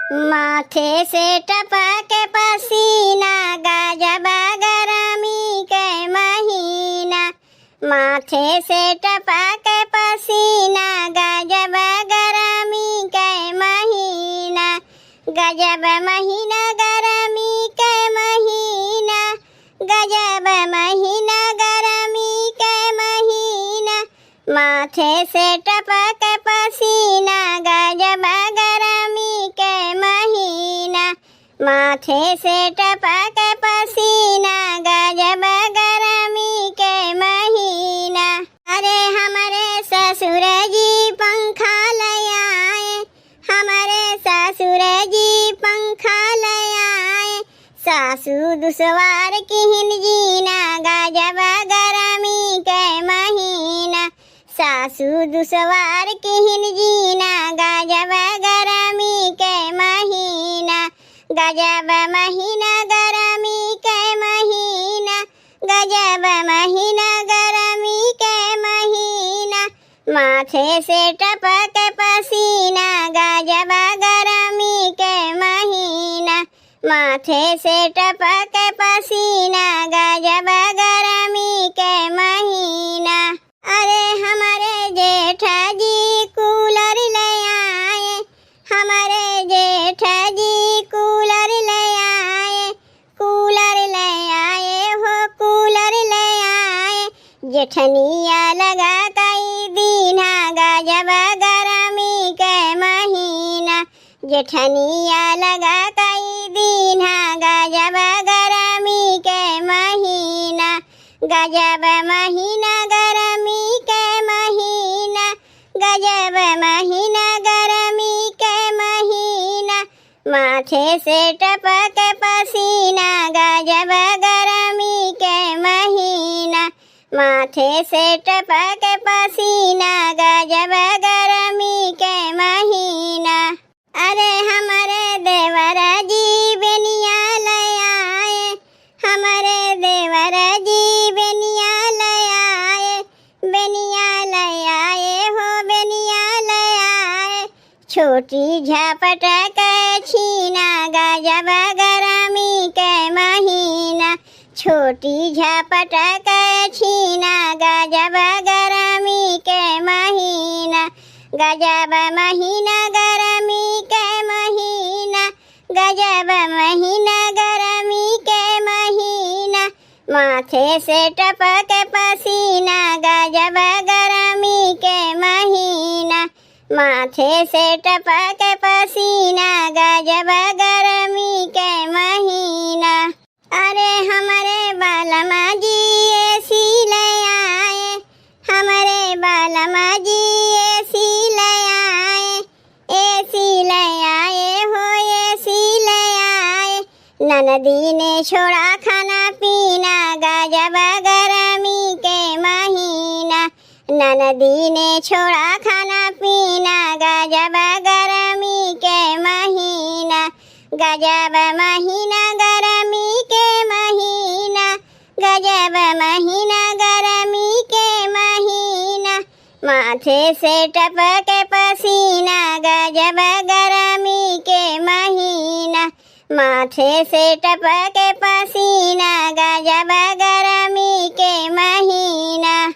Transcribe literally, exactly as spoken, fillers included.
माथे से टपके पसीना, गजब गरमी के महीना। माथे से टपके पसीना, गजब गरमी के महीना। गजब महीना गरमी के महीना, गजब महीना गरमी के महीना। माथे से टपके पसीना, गजब गरमी के महीना। माथे से टपके पसीना, गजब गरमी के महीना। अरे हमरे ससुर जी पंखा ले आए, हमरे ससुर जी पंखा ले आए। सासू दुसवार किहिन जीना, गजब गरमी के महीना। सासू दुसवार किहिन जीना, गजब गरमी के महीना। गजब महीना गरमी के महीना, गजब महीना गरमी के महीना। माथे से टपके पसीना, गजब गरमी के महीना। माथे से टपके पसीना, गजब गरमी के महीना। अरे हमरे जेठ जी कूलर ले आए, हमरे जेठ जी कूलर ले आए, कूलर ले आए हो, कूलर ले आए। जेठनिया लगा कई दीन्हा, गजब गरमी के महीना। जेठनिया लगा कई दीन्हा, गजब गरमी के महीना। गजब महीना गरमी के महीना, गजब महीना गरमी के महीना। माथे से टपके पसीना, गजब गरमी के महीना। माथे से टपके पसीना, गजब गरमी के महीना। अरे हमरे देवर जी बेनिया ले आए, हमरे देवर जी बेनिया ले आए, बेनिया ले आए हो, बेनिया ले आए। छोटी झपटके छीना, गजब गरमी के महीना। छोटी झपटके छीना, गजब गरमी के महीना। गजब महीना गरमी के महीना, गजब महीना गरमी के महीना। माथे से टपके पसीना, गजब गरमी के महीना। माथे से टपके पसीना, गजब गरमी के महीना। अरे हमरे बालमा जी एसी ले आए, हमरे बालमा जी एसी ले आए, एसी ले आए हो, एसी ले आए। ननदी ने छोड़ा खाना पीना, गजब गरमी के महीना। ननदी ने छोड़ा खाना पीना, गजब गरमी के महीना। गजब महीना गरमी के महीना, गजब महीना गरमी के महीना। माथे से टपके पसीना, गजब गरमी के महीना। माथे से टपके पसीना, गजब गरमी के महीना।